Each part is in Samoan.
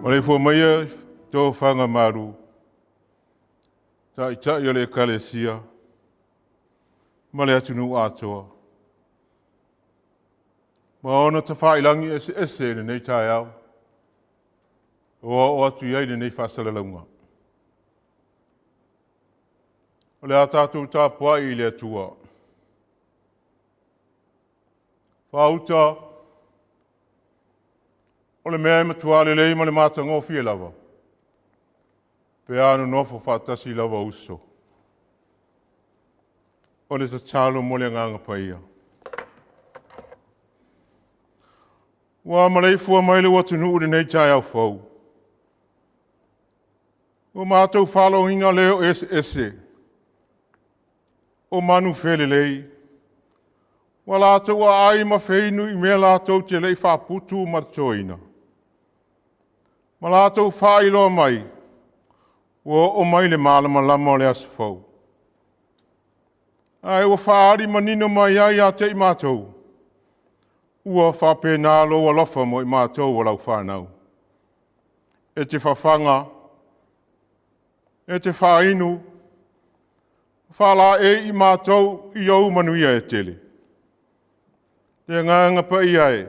Maleifua maia i tofaga malu Taitai o le Ekalesia ma le atunuu atoa ma ona tafailagi eseese i lenei taeao ua oo atu i ai lenei faasalalauga. O le a tatou tapuai i le Atua. Gauta, o le mea e matua lelei ma le matagofie lava pe a nonofo faatasi lava uso. O le tatalo mo le Agaga Paia. Ua maleifua mai le atunuu i lenei taeao fou, ua matou faalogoina leo eseese o manufelelei ua latou aai ma feinu i mea latou te le i faaputu ma totoina, ma latou faailoa mai, ua oo mai le malamalama o le aso fou. Ae ua faaali manino mai ai ia te i matou, ua faapena lou alofa mo i matou o lau fanau. E te fafaga, e te faainu, faalaei i matou i ou manuia e tele. Le Agaga Paia e,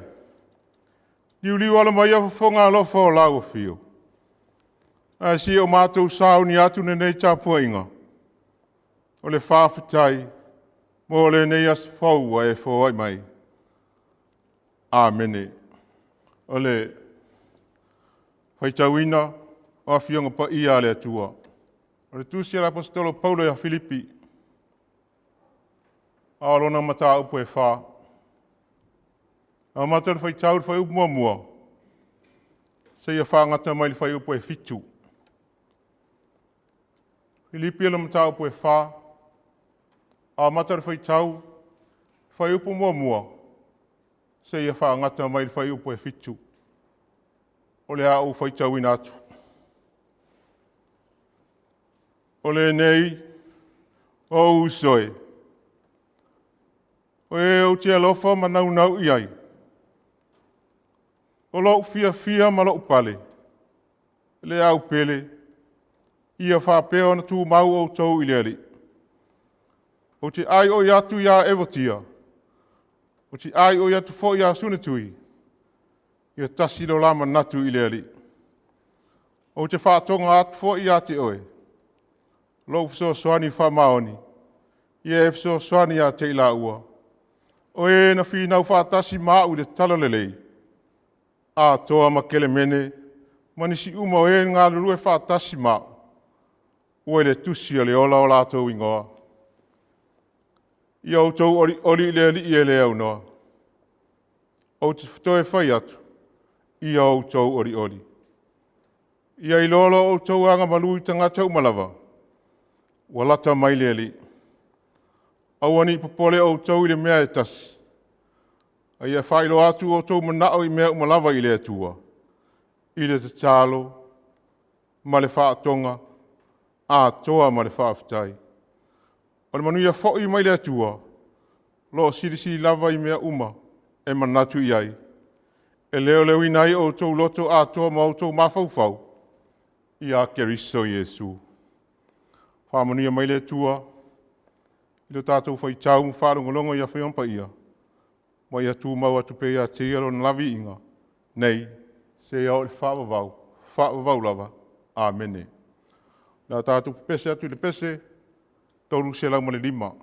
liuliu ala maia fofoga alofa o lau afio, ae se i o matou sauni atu i lenei tapuaiga, o le faafetai mo lenei aso fou ua e foai mai. Amene. O le faitauina o Afioga Paia a le Atua. O le Tusi a le Aposetolo Paulo ia Filipi, a o lona mataupu e 4. E amata le faitau i le fuaiupu 1 seia fagata mai i le fuaiupu e 7. Filipi mataupu e 4, amata le faitau fuaiupu 1 seia fagata mai le fuaiupu e 7. O le a ou faitauina atu. O lenei, ou uso e, o e ou te alofa ma naunau i ai, o lou fiafia ma lou pale, le au pele, ia faapea ona tumau outou i le Alii. Ou te aioi atu ia Evotia, ou te aioi atu foi ia Sunitui, ia tasi lo la manatu i le Alii. Ou te faatoga atu foi ia te oe lou fesoasoani faamaoni, ia e fesoasoani ia te i laua, o e na finau faatasi ma au i le Talalelei, atoa ma Kelemene ma nisi uma o e na galulue faatasi ma au, ua i le tusi o le ola o latou igoa. Ia outou olioli i le Alii e le aunoa. Ou te toe fai atu, ia outou olioli. Ia iloa lo outou agamalu i tagata uma lava, ua lata mai le Alii. Aua ne i popole outou i le mea e tasi, a ia faailoa atu outou manao i mea uma lava i le Atua, i le tatalo ma le faatoga atoa ma le faafetai. O le manuia foi mai le Atua o lo o silisili lava i mea uma e manatu i ai, e leoleoina ai outou loto atoa ma outou mafaufau ia Keriso Iesu. Faamanuia mai le Atua i lo tatou faitau ma faalogologo i Afioga Paia, ma ia tumau atu pea ia te Ia lona viiga nei seia oo i le faavavau, faavavau lava. Amene. O le a tatou pepese atu i le pese 305,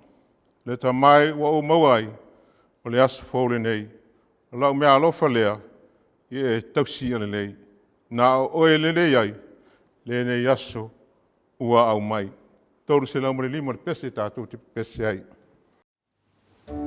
“Lata mai ua ou maua ai, o le aso fou lenei, o lau meaalofa lea ia e tausi ia lelei. Na o oe e lelei ai lenei aso ua aumai.” 305 le pese tatou te pepese ai. Na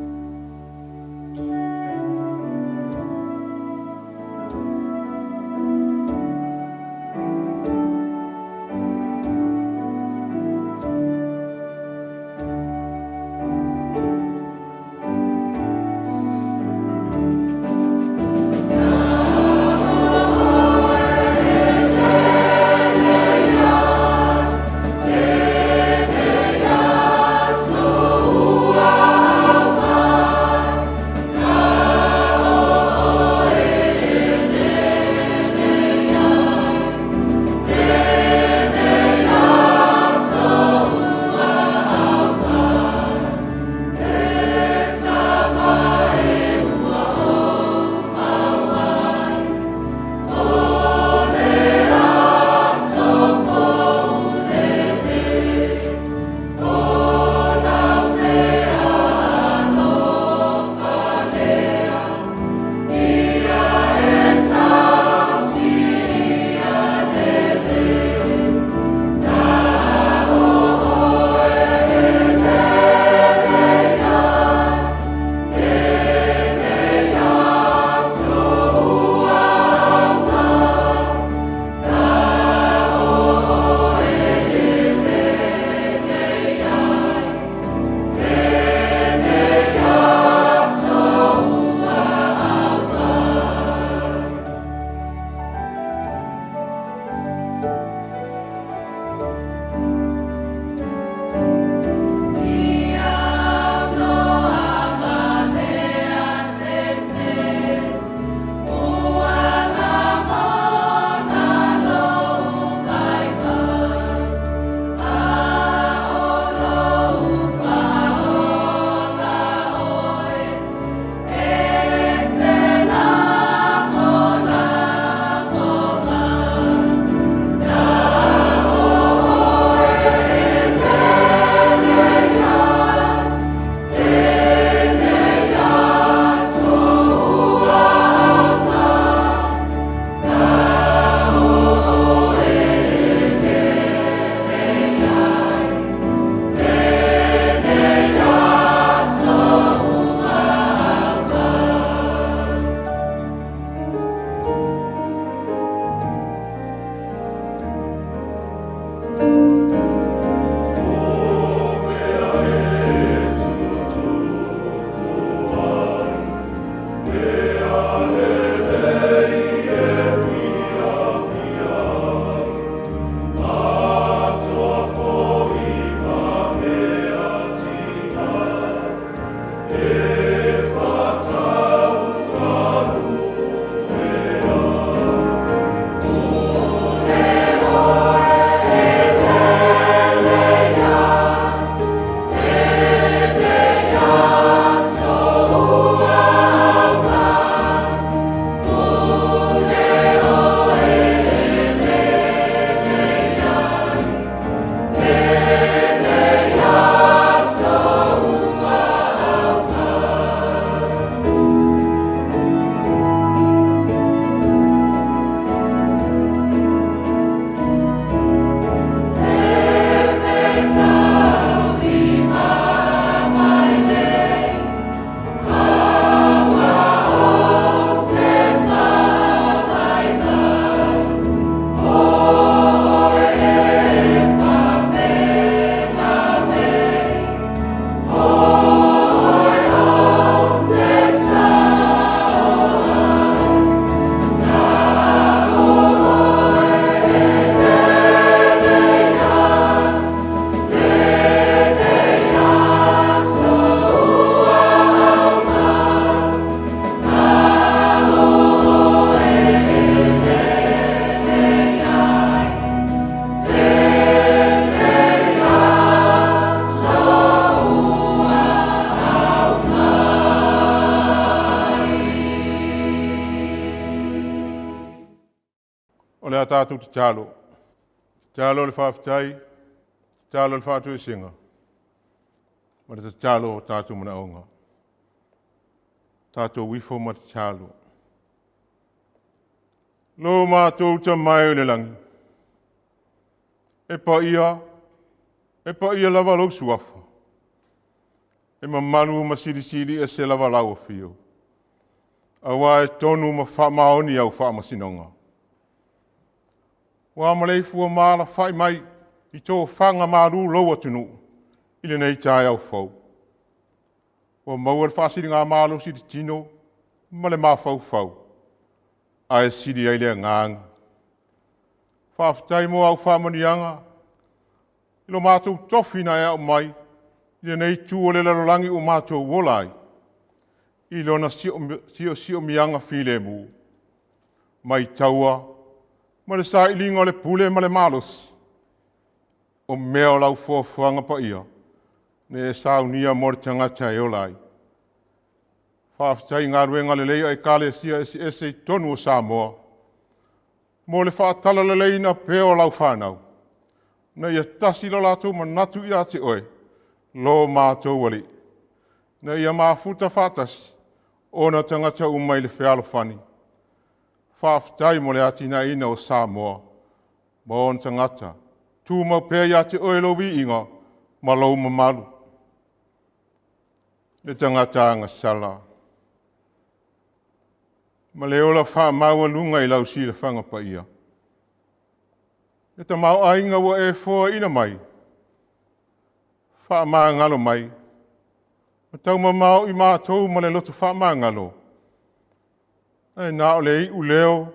o oe e tele ia, tele aso. O le a tatou tatalo. Tatalo le faafetai, tatalo le faatoesega ma le tatalo o tatou manaoga. Tatou ifo ma tatalo. Lo matou Tama e i le lagi, e paia, e paia lava lou Suafa, e mamalu ma silisili ese lava lau Afio, aua e tonu ma faamaoni au faamasinoga. Ua maleifua ma alafai mai i tofaga malu lou atunuu i lenei taeao fou, ua maua le faasiligamalosi i le tino ma le mafaufau ae sili ai le agaga. Faafetai mo au faamanuiaga i lo matou tofi na e aumai i lenei itu o le lalolagi ua matou ola ai i lona siosiomiaga filemu, mai taua ma le sailiga o le pule ma le malosi, o mea o lau foafoaga paia na e saunia mo le tagata e ola ai. Faafetai i galuega lelei a Ekalesia eseese i totonu o Samoa mo le faatalaleleiina pea o lau fanau, ina ia tasi lo latou manatu ia te oe lo matou Alii, ina ia mafuta faatasi ona tagata uma i le fealofani. Faafetai mo le atinaeina o Samoa ma ona tagata. Tumau pea ia te oe lou viiga ma lou mamalu. Le tagata agasala ma le ola faamaualuga i lau silafaga paia, le tamaoaiga ua e foaina mai, faamagalo mai ma taumamao i matou ma le loto faamagalo, ae na o le iuleo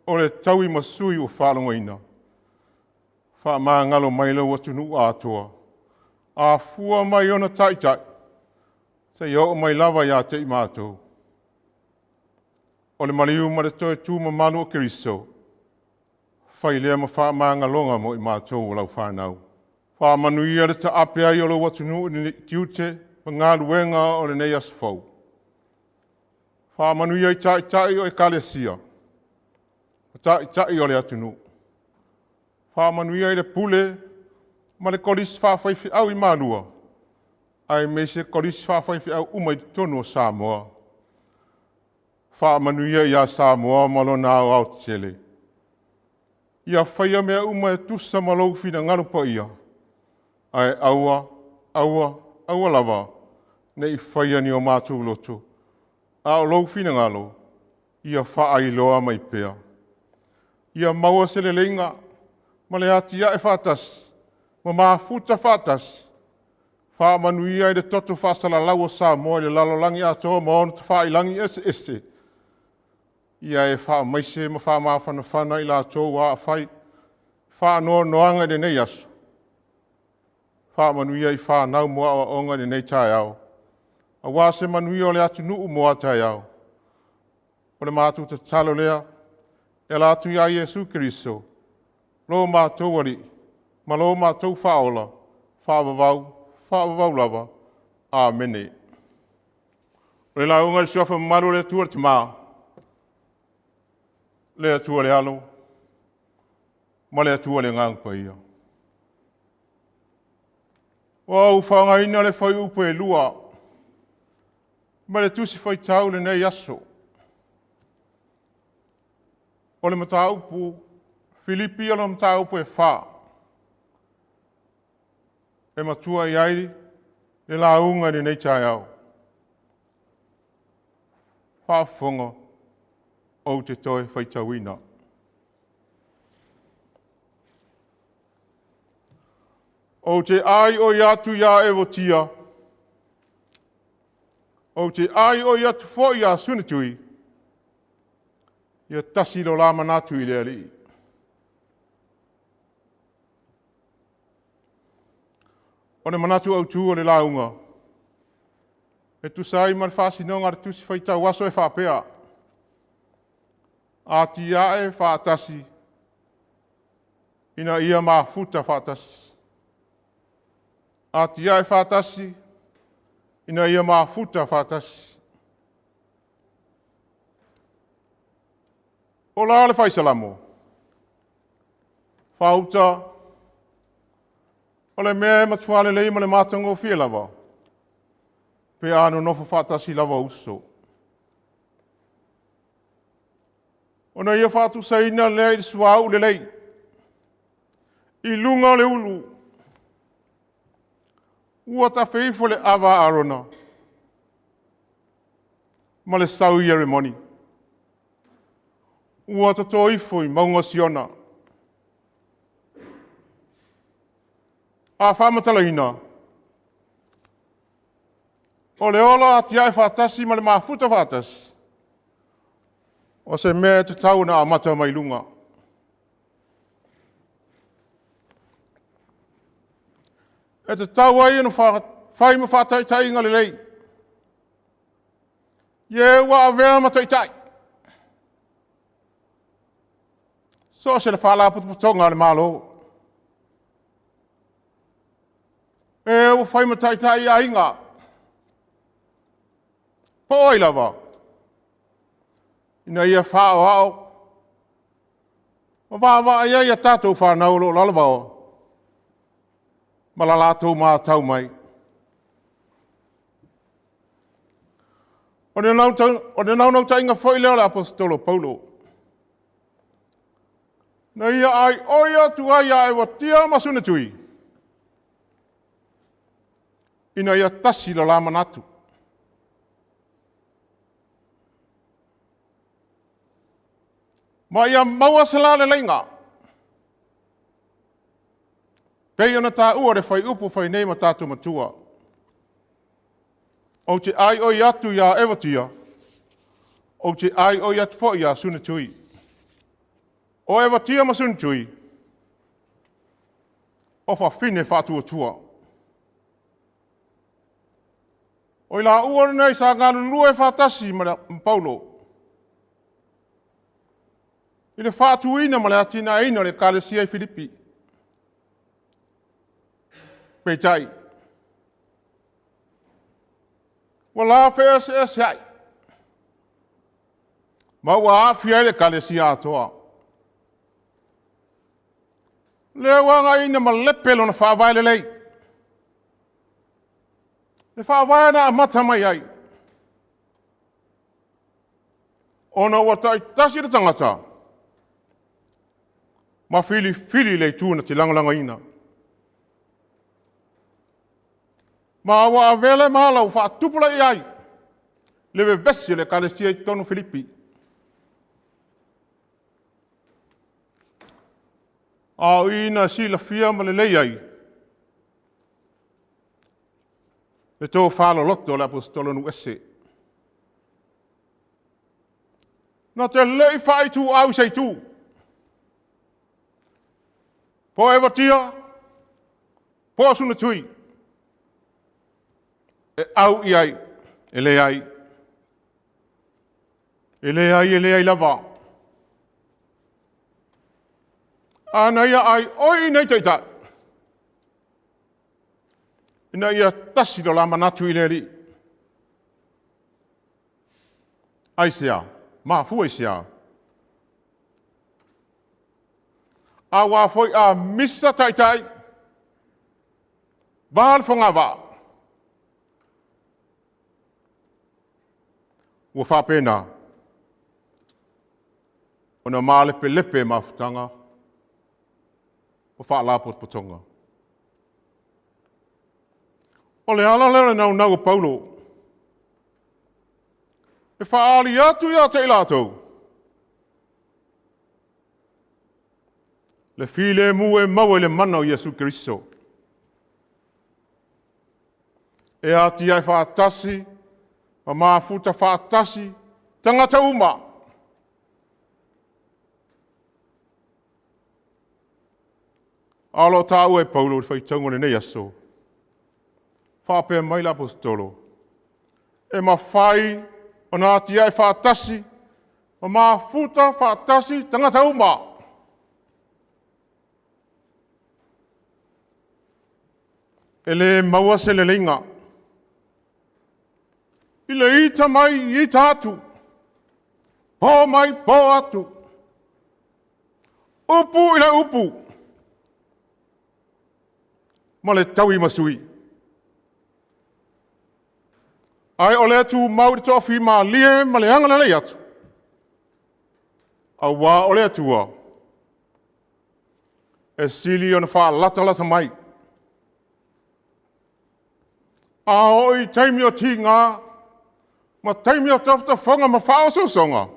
o le tauimasui ua faalogoina. Faamagalo mai lou atunuu atoa, afua mai ona taitai seia oo mai lava ia te i matou. O le maliu ma le toe tu mamalu o Keriso, fai lea ma faamagaloga mo i matou o lau fanau. Faamanuia le taape ai o lou atunuu i tiute ma galuega o lenei aso fou. Faamanuia i Taitai o Ekalesia ma Taitai o le atunuu. Faamanuia i le Pule ma le Kolisi Faafaifeau i Malua aemaise Kolisi Faafaifeau uma i totonu o Samoa. Faamanuia ia Samoa ma lona aoaotetele. Ia faia mea uma e tusa ma lou finagalo paia, ae aua, aua, aua lava ne i faia ni o matou loto, a o lou finagalo ia faailoa mai pea. Ia maua se leleiga ma le atiae faatasi ma mafuta faatasi, faamanuia i le toto faasalalau o Samoa i le lalolagi atoa ma ona tafailagi eseese, ia e faamaise ma faamafanafana i latou ua faanoanoaga i lenei aso. Faamanuia i fanau mo aoaoga i lenei taeao, aua se manuia o le atunuu mo a taeao. O le matou tatalo lea e ala atu ia Iesu Keriso lo matou Alii ma lo matou Faaola faavavau, faavavau lava. Amene. O le lauga i le Suafa mamalu o le Atua le Tama, le Atua le Alo ma le Atua le Agaga Paia. Ua ou faaaogaina le fuaiupu e 2 ma le Tusi Faitau i lenei aso. O le mataupu Filipi o lona mataupu e 4, e matua i ai le lauga i lenei taeao. Faafofoga ou te toe faitauina. Ou te aioi atu ia Euotia, ou te aioi atu foi ia Sunitui, ia tasi lo la manatu i le Alii. O le manatu autu o le lauga, e tusa ai ma le faasinoga a le Tusi Faitau Aso e faapea; atiae faatasi ina ia mafuta faatasi. Atiae faatasi ina ia mafuta faatasi. O la le Fai Salamo? Faauta, o le mea e matua lelei ma le matagofie lava, pe a nonofo faatasi lava uso, ona ia faatusaina lea i le suauu lelei i luga o le ulu, ua tafe ifo le ava a Arona ma le sau i Ierimoni, ua toto ifo i mauga o Siona. A faamatalaina, o le ola atiae faatasi ma le mafuta faatasi, o se mea e tatau ona amata mai luga. E tatau ai ona fai ma faataitaiga lelei, i e ua avea ma taitai, so o se Faalapotopotoga a le Malo, e ua fai ma taitai aiga, po o ai lava, ina ia faaoao ma vaavaai i ai a tatou fanau o lo o lalovaoa ma la latou matau mai. O le naunautaiga foi lea o le Aposetolo o Paulo, na ia aioi atu ai ia Euotia ma Sunitui, ina ia tasi lo la manatu. Ma ia maua se lalelei pei ona taua i le fuaiupu ua fai nei ma tatou matua. Ou te aioi atu ia Euotia, ou te aioi atu foi ia Sunitui. O Euotia ma Sunitui, o fafine faatuatua. O i laua nei sa galulue faatasi ma Paulo i le faatuina ma le atinaeina o le Ekalesia i Filipi. Peitai, ua la feeseeseai ma ua aafia ai le Ekalesia atoa. O lea ua againa malepe lona faavae lelei, le faavae na amata mai ai, ona ua taitasi le tagata ma filifili le itu na te lagolagoina. Ma ua avea lea ma ala ua faatupulaia ai le vevesi o le Ekalesia i totonu o Filipi. A o i na silafia ma lelei ai le tofa loloto o le Aposetolo nuuese. Na te le i faaituau i se itu, po o Euotia po o Sunitui, e au i ai, e leai, e leai e leai lava. A na ia aioi nei Taitai, ina ia tasi lo la manatu i le Alii. Aisea? Mafua i se a? Aua foi a misa taitai, va le fogavaa, ua faapena ona malepelepe mafutaga ma faalapotopotoga. O le ala lea o le naunau o Paulo e faaali atu ia te i latou le filemu e maua i le mana o Iesu Keriso, e atiae faatasi ma mafuta faatasi tagata uma. A o lo o taua e Paulo i le faitauga o lenei aso, faapea mai le Aposetolo, e mafai ona atiae faatasi ma mafuta faatasi tagata uma. E le maua se leleiga i le ita mai ita atu, po mai po atu, upu i le upu. ma le tauimasui. Ae o le tumau i le toafimalie ma le agalelei atu, aua o le Atua, e sili ona faalatalata mai. A oo i taimi o tiga ma taimi o tafatafaga ma faaosoosoga,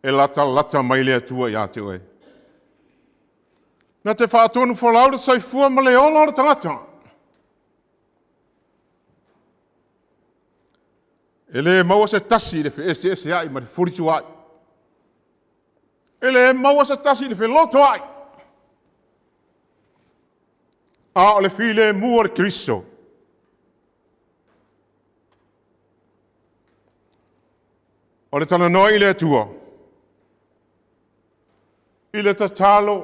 e latalata mai le Atua ia te oe. Na te faatonufolau le soifua ma le ola o le tagata. E le maua se tasi i le feeseeseai ma le fefulituaai. E le maua se tasi i le felotoai, a o le filemu o le Keriso. O le talanoa i le Atua, i le tatalo,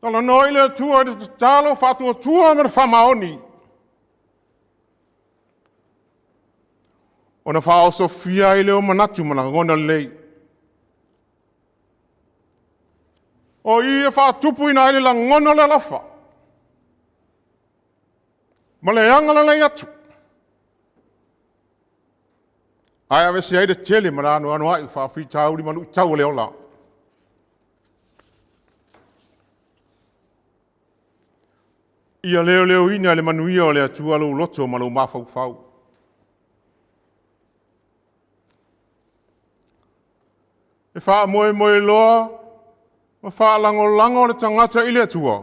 talanoa i le Atua i le tatalo faatuatua ma le faamaoni, ona faaosofia ai lea o manatu ma lagona lelei. O i e faatupuina ai le lagona o le alofa ma le agalelei atu, ae aveese ai le tele ma le anoanoai o faafitauli ma luitau o le ola. Ia leoleoina e le manuia o le Atua lou loto ma lou mafaufau. E faamoemoe loa ma faalagolago le tagata i le Atua,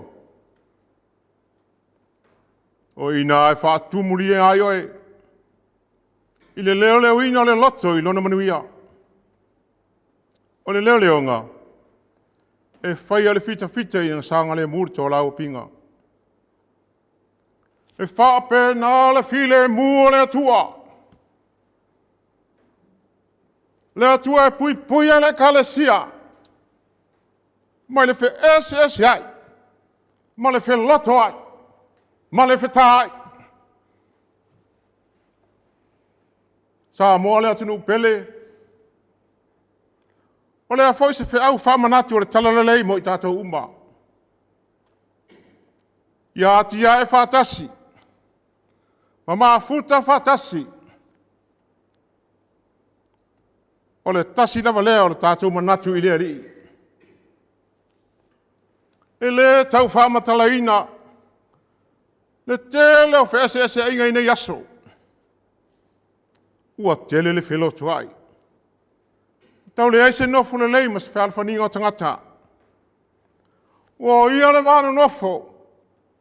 o i ina e faatumulia ai oe i le leoleoina o le loto i lona manuia. O le leoleoga, e faia le fitafita ina ia saogalemu le tolaulauina. E faapena le filemu o le Atua, le Atua e puipuia le Ekalesia mai le feeseeseai ma le felotoai ma le fetaai. Samoa le atunuu pele, o le a foi se feau faamanatu o le Talalelei mo i tatou uma? Ia atiae faatasi ma mafuta faatasi. O le tasi lava lea o le tatou manatu i le Alii. E le tau faamatalaina le tele o feeseeseaiga i nei aso, ua tele le felotoai, tau leai se nofo lelei ma se fealofaniga o tagata. Ua oia le va nonofo,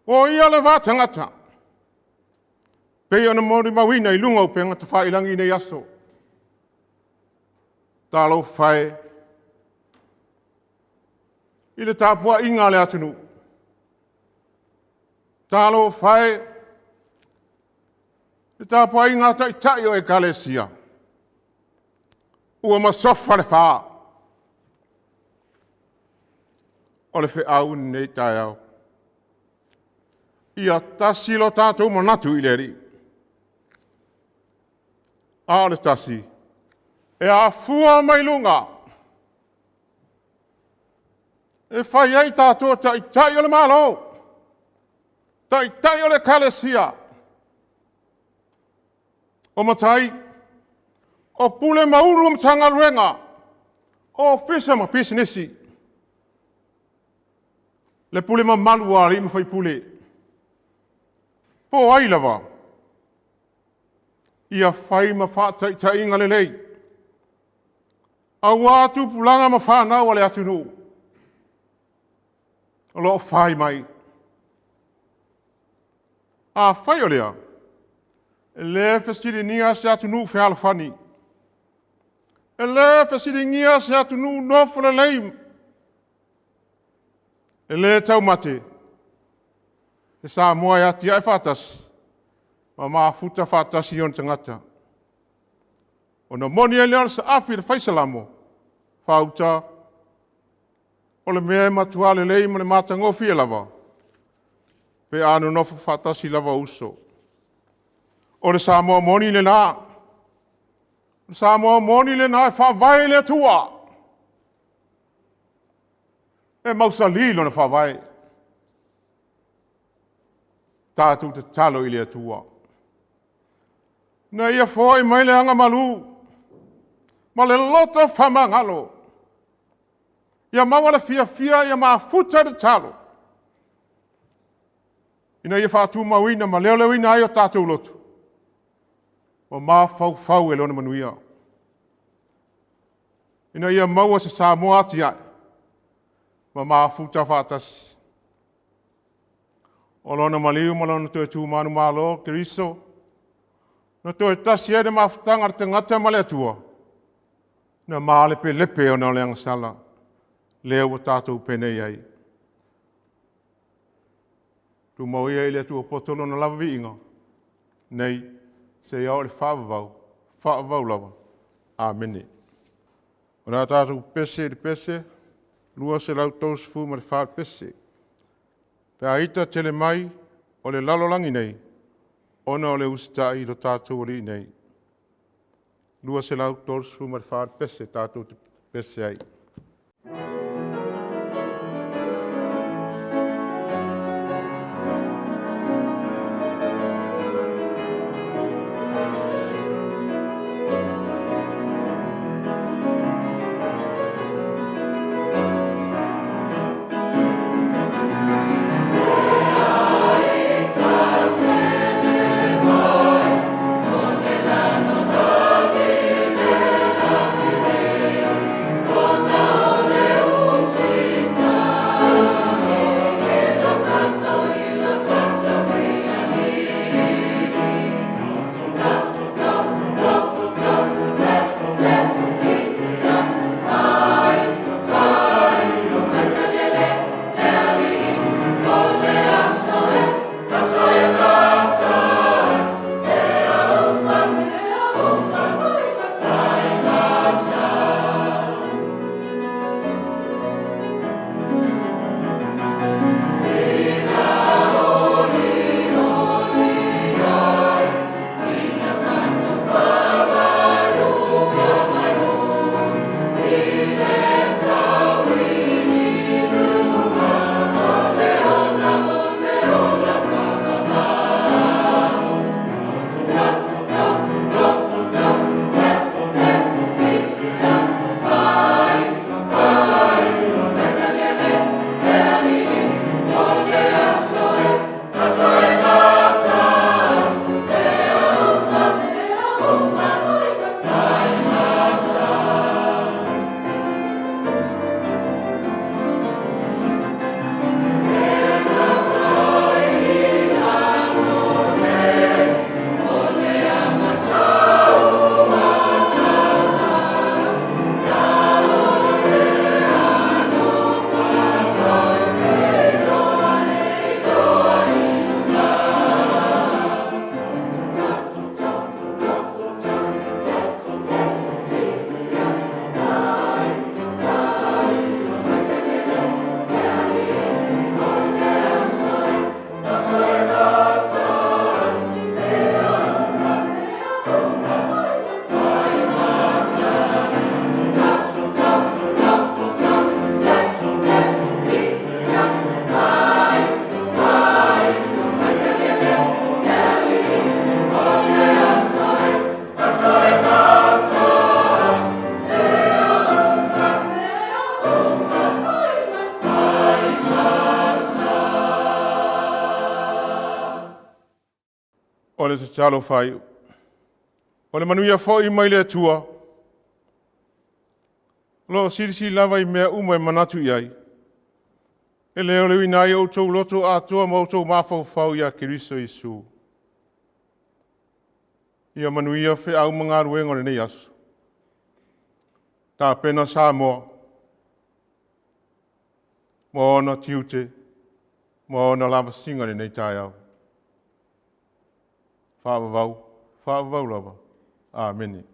ua oia le va tagata, pei ona molimauina i luga o upega tafailagi i nei aso. Talofa e i le tapuaiga a le atunuu, talofa e i le tapuaiga a Taitai o Ekalesia, ua masofa le fa. O le feau i lenei taeao, ia tasi lo tatou manatu i le Alii. A o le tasi e afua mai luga, e fai ai tatou o Taitai o le Malo, Taitai o le Ekalesia, o matai, o Pule ma Ulu o Matagaluega, Ofisa ma Pisinisi, le pule mamalu a alii ma faipule, po o ai lava, ia fai ma faataitaiga lelei, aua tupulaga ma fanau a le atunuu o lo o fai mai. Afai o lea, e le fesiligia se atunuu fealofani, e le fesiligia se atunuu nofo lelei, e le taumate se Samoa e atiae faatasi ma mafuta faatasi ona tagata. Ona moni ai lea o le saafi a le Fai Salamo, “Faauta, o le mea e matua lelei ma le matagofie lava pe a nonofo faatasi lava uso.” O le Samoa moni lena, o le Samoa moni lena e faavae i le Atua, e mausali lona Faavae. Tatou tatalo i le Atua. Na ia foai mai le agamalu ma le loto faamagalo, ia maua le fiafia ia mafuta le tatalo, ina ia faatumauina ma leoleoina ai o tatou loto, ma mafaufau i lona manuia, ina ia maua se Samoa atiae ma mafuta faatasi. O Lona maliu ma Lona toe tu manumalo Keriso, na toe tasi ai le mafutaga a le tagata ma le Atua, na malepelepe ona o le agasala, lea ua tatou penei ai. Tumau ia i le Atua poto Lona lava viiga nei seia oo i le faavavau, faavavau lava. Amene. O le a tatou pese i le pese 234 le pese. Pe a ita tele mai o le lalolagi nei, ona o le usitai i lo tatou Alii nei. 234 le pese tatou te pese ai. O le tatalo faaiu. O le manuia foi mai le Atua, o lo o silasila lava i mea uma e manatu i ai, e leoleoina ai outou loto atoa ma outou mafaufau ia Keriso Iesu. Ia manuia feau ma galuega o lenei aso. Tapena Samoa ma ona tiute ma ona lavasiga i lenei taeao. Faavavau, faavavau lava. Amene.